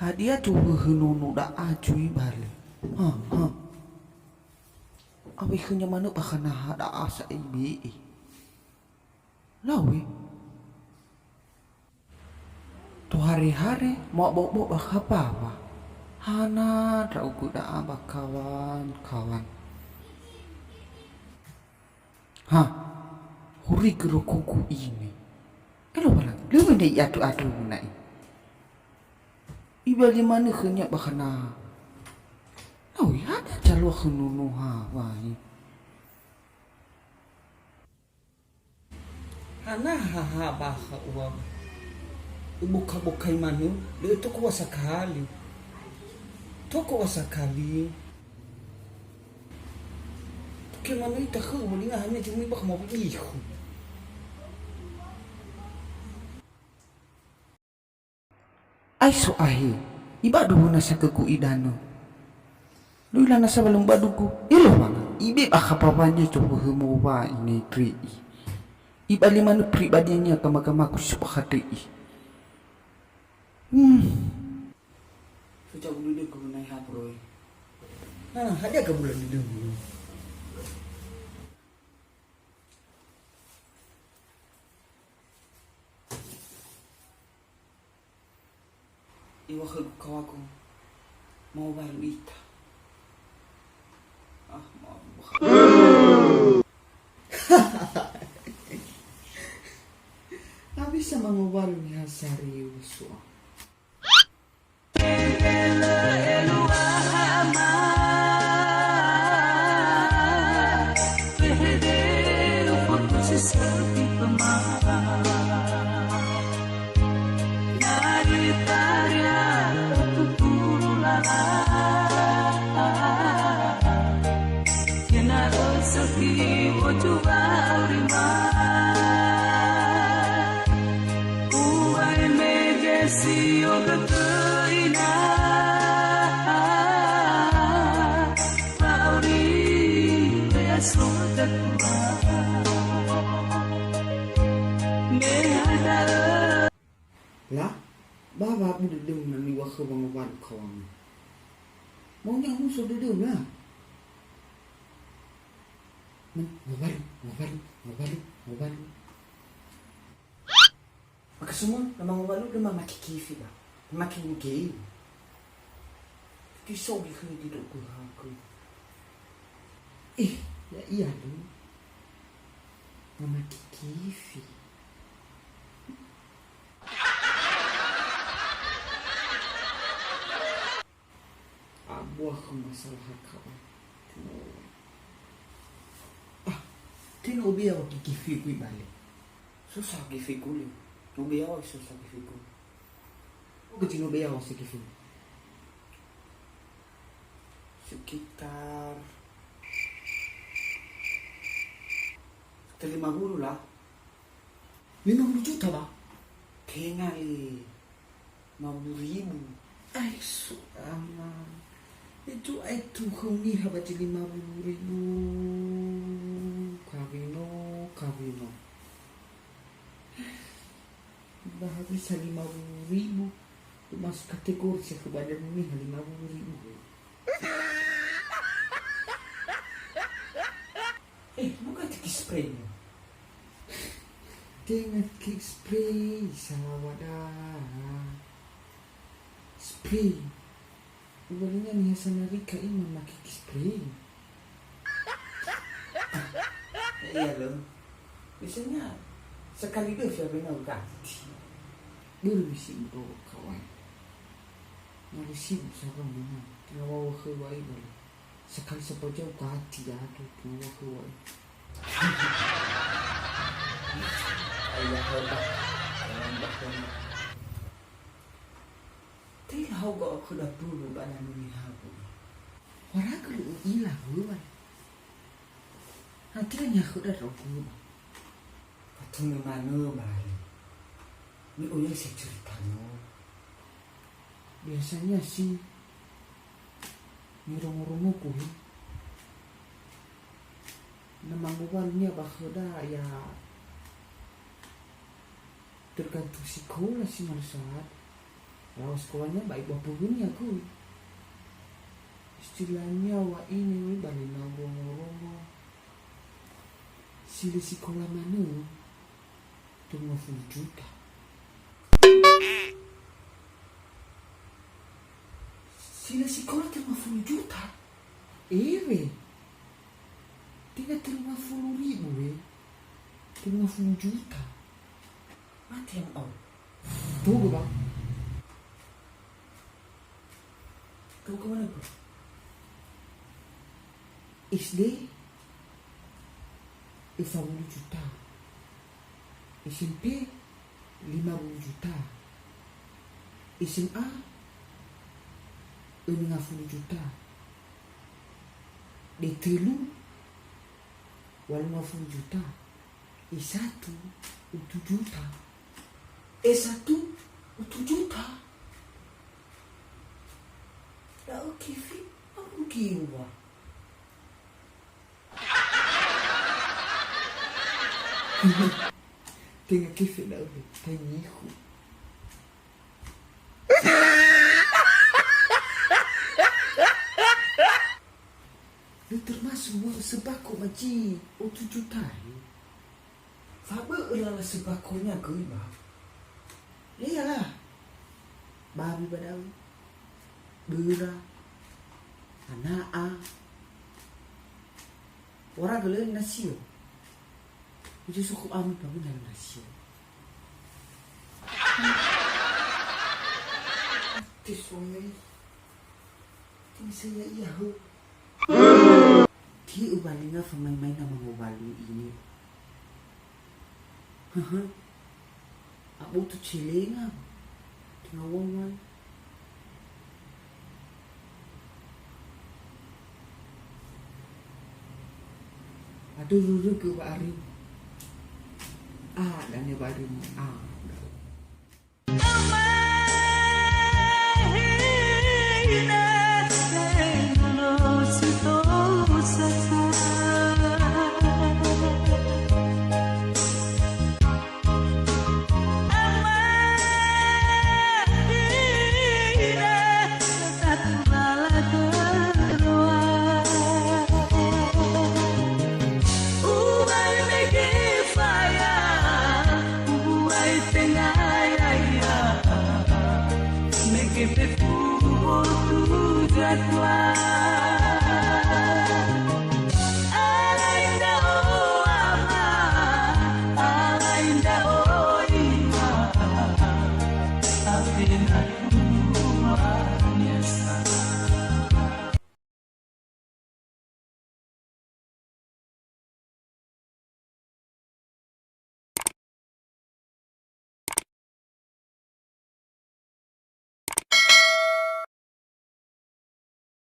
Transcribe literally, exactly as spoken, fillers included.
Hadia zohöhö nono da'a zui bale? Ha, ha. Awai khönia manö bakha naha da'a sa'ae ibe'e. Lau e. Tohare-hare, mo'aba'o-ba'o bakha mbawa. Hana ndra'ugö da'a ba kawan-kawan. Ha, horigö rokogu ine. Elo Lowalangi, lö möi ni'atu-atu na'i. Ibali manö khönia bakha naha. Lau e, hadia zalua khö nono hawai. Hana ha bakha ua. Öboka-bokai manö, lö toko ua sakali. Toko ua sakali. Toke manö ita khöu, molinga hania zomoi bakha mawi'ihu. Ai so'ahe, ibadu huna sakögu idanö. Lö ila nasa walö mbadugu, elo manga, ibe bakha mbawania zohöhö mowa ine ndre'i. Ibali manö pribadiania gama-gamagu si so bakha ndre'i. Hmm. Soca uludögu nai ha proe. Ah, hadia gabula dödömu? Iŵa'ö khögu kaŵagu, mangowalu ita. Ah, ma-, Abisa mangowalu niha sarius, wa. La, ba wa'abu dödöu na niŵa'ö khöu wangowalu kaŵagu. Mau ni'omuso dödöu, la. Ngowalu, ngowalu, ngowalu, ngowalu. Makasuma, na mangowalu lö mamake kifi ba. Mamake game. Tisogi khöu di doku haku. Eh, ya'ia lö. Mamake kifi. Abua khöu masalah kaŵa. Ah, tenga ube'e yaŵa kifigu ibale. Susah kifigu le. Ube'e yaŵa susah kifigu. Oke, tenga ube'e yaŵa si kifigu. Sekitar sekitar lima puluh lah. Lima puluh juta, ba? Tenga le. Lima puluh ribu. Ai, su'ama. Itu ai tukhö niha ba zi lima puluh ribu. Kawino, kawino. Ba habis lima puluh ribu. Masuk kategori sih kepada niha lima puluh ribu. Eh, bukan tiki spray. Tenga tiki spray, salah wadah. Spray. Ubalina niha sanarika ima make tiki spray. Iya loh. Biasanya sekali dua siapa yang ganti. Dulu misi udah kawan. Nari sibuk sabar mana. Tengah wawa khöu wa'i bala. Sekali sabar jauh kati ya tu, tengah wawa khöu wa'i. Ayah hebat. Hebat banget. Telau ga'o khöda bulu ba nanu nihagu. Waraga lu u'ila hua. Hati niha khöda ragu. Fatunö manö bali. Mi'oyai se ceritano. Biasanya sih, nirongo-rongoku he. Na mangowalunia ba khöda ya tergantung sikola sih manusaha. Lau sekolahnya ba ibuah pogönia kui. Istilahnya wa ini wi bali na rongo-rongo. Si lö sikola manö, telungafulu juta. Si lö sikola telungafulu juta? Ewe. Tenga telungafulu ribu, we. Telungafulu juta. Mate yang au. Tunggu, Bang. Kau ke mana, Bro? S D, öfa wulu juta. S M P, lima wulu juta. S M A, önöngafulu juta. D tölu, walungafulu juta. S satu, utu juta. S satu, utu juta. Da'ö kefe, aku kewa. Tenga kefe da'ö, he, taingihu. Lö termasuk mua sembako maji, utu juta, he. Fabö'ö lala sembakonya göi, ba. Iyalah. Babi ba da'ö. Böra. Ana'a. Ora gölö nasio. Itu suku ami ba guna nasio. Ate soe. Tin saya iya, ho. Ti'ö balinga famae-mae na mangowalu ini. Haha. Aboto celenga. Tenga wongan. Aduh, rurugö ba arimu. Ah, dania ba arimu. Ah. Ubai mege faya, ubai tenga yaya, mege fefu botu jadwa. Alai ndra'o ama, alai ndra'o ima, afena